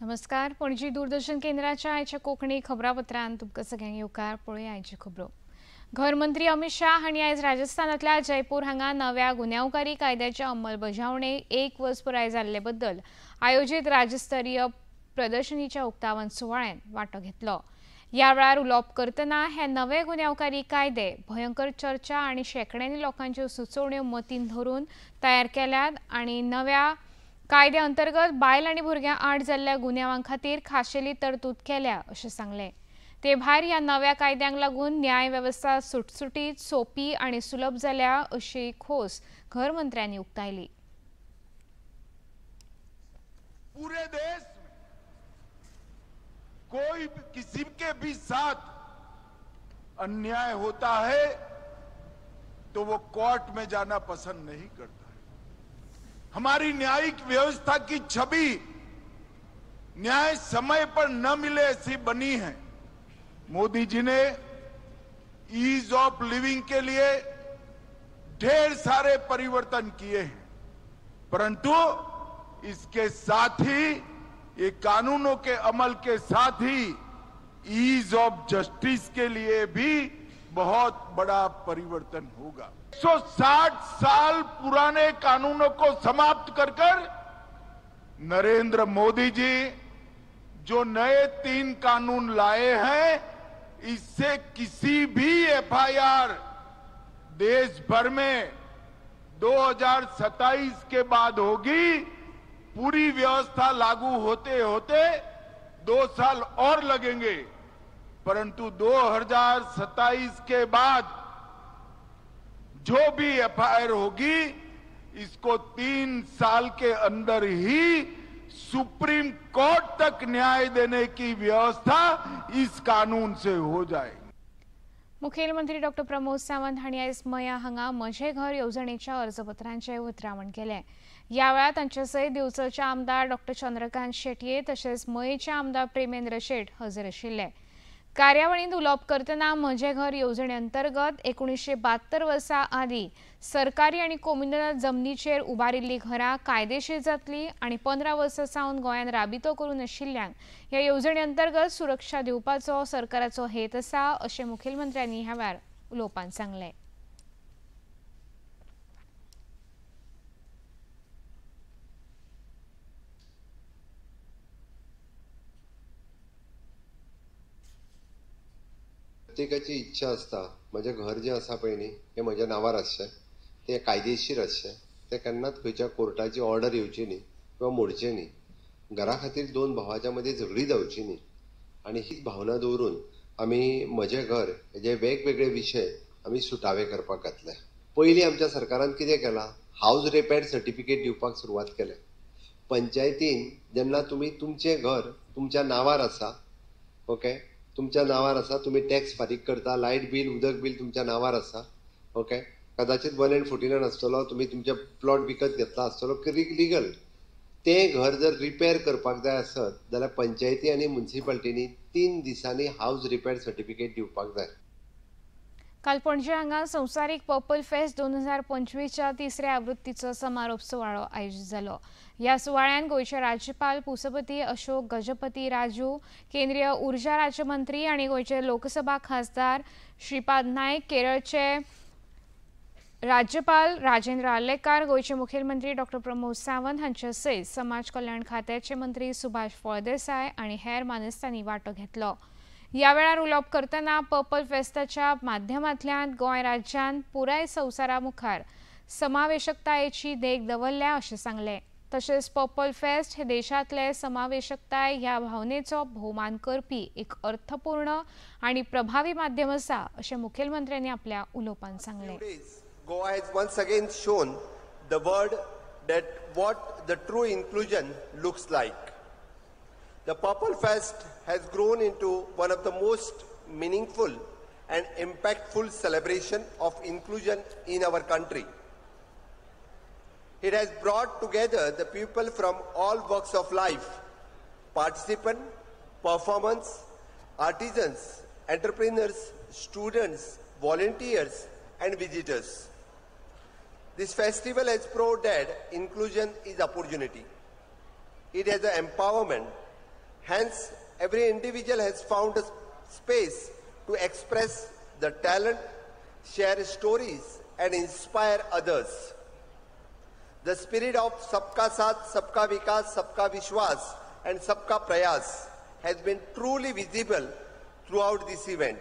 नमस्कार, पणजी दूरदर्शन केंद्राच्या आयच्या कोंकणी खबरापत्रांत तुमकां सगळ्यांक येवकार. पळोवया आयच्यो खबरो. घरमंत्री अमित शाह हांणी आयज राजस्थानांतल्या जयपूर हांगा नव्या गुन्यांवकारी कायद्याच्या अंमलबजावणे एक वर्स पुराय जाल्ले बद्दल आयोजीत राज्यस्तरीय प्रदर्शनीच्या उक्तावण सुवाळ्यांत वांटो घेतलो. ह्या वेळार उलोवप करतना हे नवे गुन्यांवकारी कायदे भयंकर चर्चा आनी शेंकड्यांनी लोकांच्यो सुचोवण्यो मतींत धरून तयार केल्यात आनी नव्या कायद्या अंतर्गत बायल आनी भुरग्यां आड जाल्ल्या गुन्यांवां खातीर खाशेली तरतूद केल्या अशें सांगलें. ते भायर ह्या नव्या कायद्यांक लागून न्याय वेवस्था सुटसुटीत, सोपी आनी सुलभ जाल्या अशी खोस घरमंत्र्यांनी उक्तायली. पूरे देश में कोई किसी के भी साथ अन्याय होता है तो वो कोर्ट में जाना पसंद नहीं करता. हमारी न्यायिक व्यवस्था की छवि न्याय समय पर न मिले ऐसी बनी है. मोदी जी ने ईज ऑफ लिविंग के लिए ढेर सारे परिवर्तन किए हैं, परंतु इसके साथ ही ये कानूनों के अमल के साथ ही ईज ऑफ जस्टिस के लिए भी बहुत बड़ा परिवर्तन होगा. 160 साल पुराने कानूनों को समाप्त कर कर नरेंद्र मोदी जी जो नए 3 कानून लाए हैं, इससे किसी भी एफआईआर देश भर में 2027 के बाद होगी. पूरी व्यवस्था लागू होते होते 2 साल और लगेंगे, परंतु 2027 के बाद जो भी एफआईआर होगी इसको 3 साल के अंदर ही सुप्रीम कोर्ट तक न्याय देने की व्यवस्था इस कानून से हो जाएगी. मुखेलमंत्री डॉक्टर प्रमोद सावंत हांणी आयज मया हांगा म्हजें घर येवजणेच्या अर्जपत्रांचें उतरावण केलें. ह्या वेळार तांचे सयत दिवचलचे आमदार डॉक्टर चंद्रकांत शेटये तशेंच मयेचे आमदार प्रेमेंद्र शेट हजर आशिल्ले. कार्यावळींत उलोवप करतना म्हजें घर येवजणे अंतर्गत 1972 वर्सा आदीं सरकारी आनी कोमुनिदाद जमनीचेर उबारिल्लीं घरां कायदेशीर जातलीं आनी 15 वर्सां सावन गोंयांत राबितो करून आशिल्ल्यांक ह्या येवजणे अंतर्गत सुरक्षा दिवपाचो सरकाराचो हेत आसा अशें मुखेलमंत्र्यांनी ह्या वेळार उलोवपांत सांगलें. प्रत्येकाची इच्छा आसता म्हजें घर जें आसा पळय न्ही हें म्हज्या नांवार आसचें, तें कायदेशीर आसचें, तें केन्नाच खंयच्या कोर्टाची ऑर्डर येवची न्ही किंवा मोडचें न्ही. घरा खातीर 2 भावाच्या मदीं झगडी जावची न्ही आनी हीच भावना दवरून आमी म्हजें घर हेजे वेगवेगळे विशय आमी सुटावे करपाक घातले. पयलीं आमच्या सरकारान कितें केलां, हावज रिपेर सर्टिफिकेट दिवपाक सुरवात केल्या. पंचायतीन जेन्ना तुमी तुमचें घर तुमच्या नांवार आसा, ओके, तुमच्या नांवार आसा, तुमी टॅक्स फारीक करता, लायट बील उदक बील तुमच्या नांवार आसा, ओके, कदाचित 1 and 49 आसतलो, तुमी तुमचे प्लॉट विकत घेतला आसतलो लिगल, तें घर जर रिपेर करपाक जाय आसत जाल्यार पंचायती आनी मुन्सिपालिटींनी 3 दिसांनी हावज रिपेर सर्टिफिकेट दिवपाक जाय. काल पणजे हांगा संवसारीक पर्पल फेस्ट 2025च्या तिसऱ्या आवृत्तीचो समारोप सुवाळो आयोजीत जालो. ह्या सुवाळ्यांत गोंयचे राज्यपाल पुसपती अशोक गजपती राजू, केंद्रीय ऊर्जा राज्यमंत्री आनी गोंयचे लोकसभा खासदार श्रीपाद नायक, केरळचे राज्यपाल राजेंद्र आर्लेकार, गोंयचे मुखेलमंत्री डॉक्टर प्रमोद सावंत हांचे सयत समाज कल्याण खात्याचे मंत्री सुभाष फळदेसाय आनी हेर मानेस्तांनी वांटो घेतलो. ह्या वेळार उलोवप करतना पर्पल फेस्ताच्या माध्यमांतल्यान गोंय राज्यान पुराय संवसारा मुखार समावेशकतायेची देख दवरल्या अशें सांगलें. तशेंच पर्पल फेस्ट हे देशांतले समावेशकताय ह्या भावनेचो भोवमान करपी एक अर्थपूर्ण आनी प्रभावी माध्यम आसा अशें मुखेलमंत्र्यांनी आपल्या उलोवपांत सांगलें. Goa has once again shown the world that what the true inclusion looks like. The Purple Fest has grown into one of the most meaningful and impactful celebration of inclusion in our country. It has brought together the people from all walks of life, participants, performers, artisans, entrepreneurs, students, volunteers, and visitors. This festival has proved that inclusion is opportunity. It has an empowerment Hence, every individual has found a space to express the talent, share stories, and inspire others. The spirit of Sabka Saath, Sabka Vikas, Sabka Vishwas, and Sabka Prayas has been truly visible throughout this event.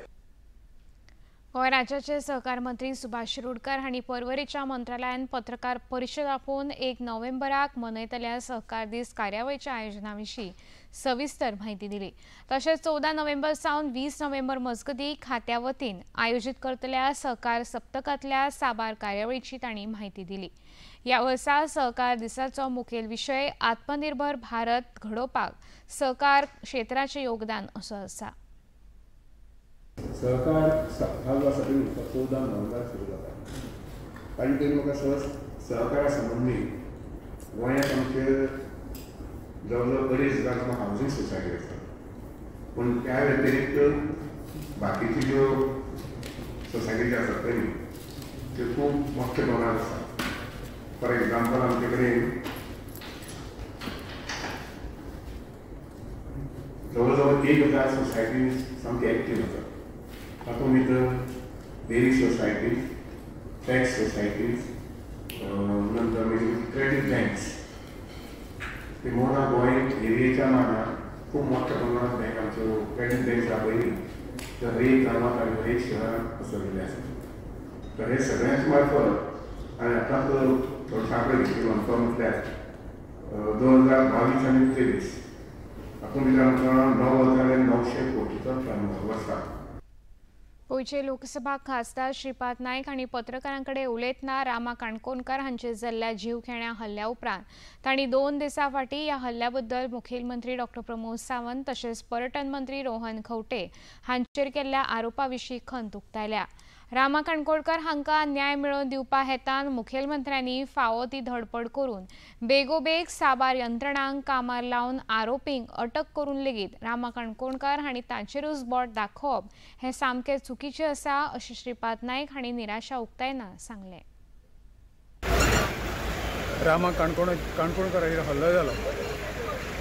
Goa राज्याचे सहकार मंत्री सुभाष शिरोडकर हांणी पर्वरेच्या मंत्रालयान पत्रकार परिशद आपोवन 1 नोव्हेंबराक मनयतल्या सहकार दीस कार्यावळीच्या आयोजना विशीं सविस्तर म्हायती दिली. तशेंच 14 नोव्हेंबर सावन 20 नोव्हेंबर मजगतीं खात्या वतीन आयोजीत करतल्या सहकार सप्तकांतल्या साबार कार्यावळीची तांणी म्हायती दिली. ह्या वर्सा सहकार दिसाचो मुखेल विशय आत्मनिर्भर भारत घडोवपाक सहकार क्षेत्राचें योगदान असो आसा. सहकार सप्ताह जो आसा पळय 14 नोव्हेंबराक सुरू जाता. ताजे पयलीं म्हाका सहकारा संबंदी गोंयांत आमचे जवळ जवळ 2,500 हावजींग सोसायटी आसा, पूण त्या व्यतिरिक्त बाकीच्यो ज्यो सोसायटी ज्यो आसात पळय त्यो खूब मोठ्या प्रमाणात आसा. फॉर एग्जाम्पल आमचे कडेन जवळ जवळ 1000 सोसायटी सामकी एक्टीव आसात. तातूंत भितर डेअरी सोसायटीज, टॅक्स सोसायटीज, नंतर मागीर क्रेडीट बँक्स. ते मोना गोंय एरियेच्या मानान खूब मोठ्या प्रमाणात बँक आमच्यो क्रेडीट बँक्स आहा पळय त्यो हर एक गांवांत आनी हर एक शहरांत पसरलेले आसा. तर हे सगळ्यांचे मार्फत आनी आतांच थोडे आंकडे घेतले आमकां म्हटल्यार 2022 आनी 23 तातूंत भितर आमकां 9,900 कोटीचो टर्नओवर वर्साक. गोंयचे लोकसभा खासदार श्रीपाद नायक हांणी पत्रकारां कडेन उलयतना रामा काणकोणकर हांचेर जाल्ल्या जीवघेण्या हल्ल्या उपरांत तांणी 2 दिसां फाटीं ह्या हल्ल्या बद्दल मुखेलमंत्री डॉ प्रमोद सावंत तशेंच पर्यटन मंत्री रोहन खंवटे हांचेर केल्ल्या आरोपा विशीं खंत उक्तायल्या. रामा काणकोणकर हांकां न्याय मेळोवन दिवपा हेतान मुखेलमंत्र्यांनी फावो ती धडपड करून बेगोबेग साबार यंत्रणांक कामार लावन आरोपींक अटक करून लेगीत रामा काणकोणकर हांणी तांचेरूच बोट दाखोवप हें सामकें चुकीचें आसा अशें श्रीपाद नायक हांणी निराशा उक्तायना सांगलें. रामा काणकोणकराचेर हल्लो जालो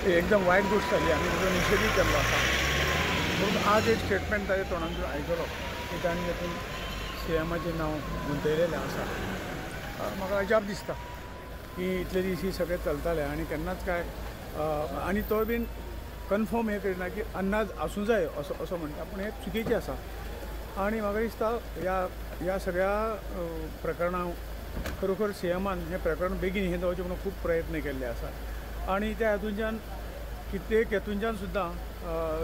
ही एकदम वायट गोश्ट जाली आनी ताचो निशेधूय केल्लो आसा. पूण आज एक स्टेटमेंट ताच्या तोंडांतल्यान आयकलो की तांणी तातूंत सीएमाचें नांव गुंतयलेलें आसा. म्हाका अजाप दिसता की इतले दीस ही सगळें चलतालें आनी केन्नाच काय आनी तो बीन कन्फर्म हें करिना की अंदाज आसूं जाय असो असो म्हणटा, पूण हें चुकीचें आसा. आनी म्हाका दिसता ह्या सगळ्या प्रकरणाक खरोखर सीएमान हें प्रकरण बेगीन हें जावचें म्हणून खूब प्रयत्न केल्ले आसा. आनी त्या हातूंच्यान कित्येक हेतूंच्यान सुद्दां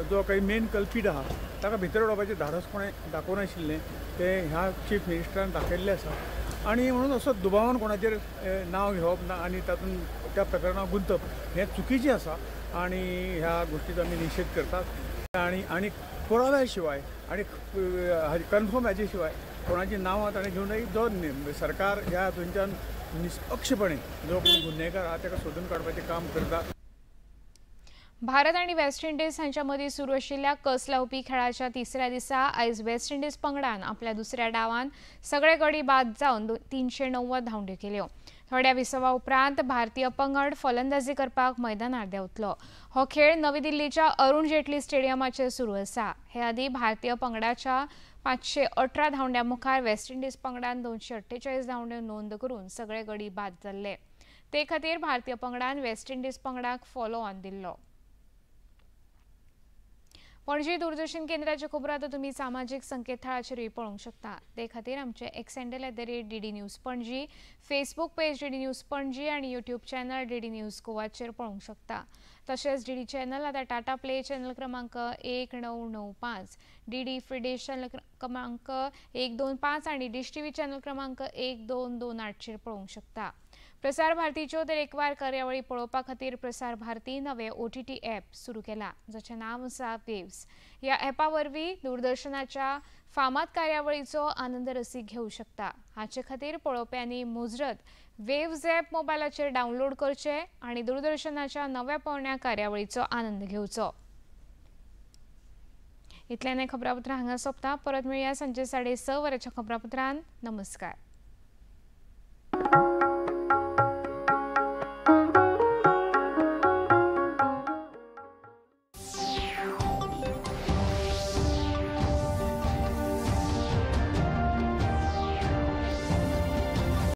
जो काही मेन कल्पीट आहा ताका भितर उडोवपाचें धाडस कोणें दाखोवनाशिल्लें तें ह्या चीफ मिनिस्टरान दाखयल्लें आसा. आनी म्हणून असो दुबावान कोणाचेर नांव घेवप ना आनी तातूंत त्या प्रकरणाक गुंतप हें चुकीचें आसा आनी ह्या गोश्टीचो आमी निशेध करतात. आनी आनी पुराव्या शिवाय आनी कन्फर्म हाचे शिवाय कोणाची नांवां ताणें घेवन जो सरकार ह्या हातूंच्यान निष्पक्षपणे जो कोण गुन्हेकार आहा ताका सोदून काडपाचें काम करता. भारत आनी वेस्ट इंडिज हांच्या मदीं सुरू आशिल्ल्या कस लावपी खेळाच्या तिसऱ्या दिसा आयज वेस्ट इंडिज पंगडान आपल्या दुसऱ्या डावान सगळे गडी बाद जावन 390 धांवड्यो केल्यो. थोड्या विसवा उपरांत भारतीय पंगड फलंदाजी करपाक मैदानार देंवतलो. हो खेळ नवी दिल्लीच्या अरुण जेटली स्टेडियमाचेर सुरू आसा. हे आदीं भारतीय पंगडाच्या 518 धांवड्यां मुखार वेस्ट इंडिज पंगडान 248 धांवड्यो नोंद करून सगळे गडी बाद जाल्ले. ते खातीर भारतीय पंगडान वेस्ट इंडिज पंगडाक फॉलो ऑन दिल्लो. पणजी दूरदर्शन केंद्राच्यो खबरो आतां तुमी सामाजीक संकेतथळाचेरूय पळोवंक शकता. ते खातीर आमचे X handle @DD News Panaji, Facebook page DD News Panaji आनी यूट्यूब चॅनल डीडी न्यूज गोवाचेर पळोवंक शकता. तशेंच डीडी चॅनल आतां टाटा प्ले चॅनल क्रमांक 1995, डीडी फ्री डिश चॅनल क्रमांक 125 आनी डिश टीव्ही चॅनल क्रमांक 1228चेर पळोवंक शकता. प्रसार भारतीच्यो दरेकवार कार्यावळी पळोवपा खातीर प्रसार भारती नवे OTT app सुरू केला, जाचें नांव आसा वेव्स. ह्या ॲपा वरवीं दूरदर्शनाच्या फामाद कार्यावळीचो आनंद रसीक घेवं शकता. हाचे खातीर पळोवप्यांनी मुजरत वेव्स ॲप मोबायलाचेर डावनलोड करचें आनी दूरदर्शनाच्या नव्या पोरण्या कार्यावळीचो आनंद घेवचो. इतल्यान खबरापत्रां हांगा सोंपता. परत मेळया सांजे 6:30 वरांच्या खबरापत्रान. नमस्कार.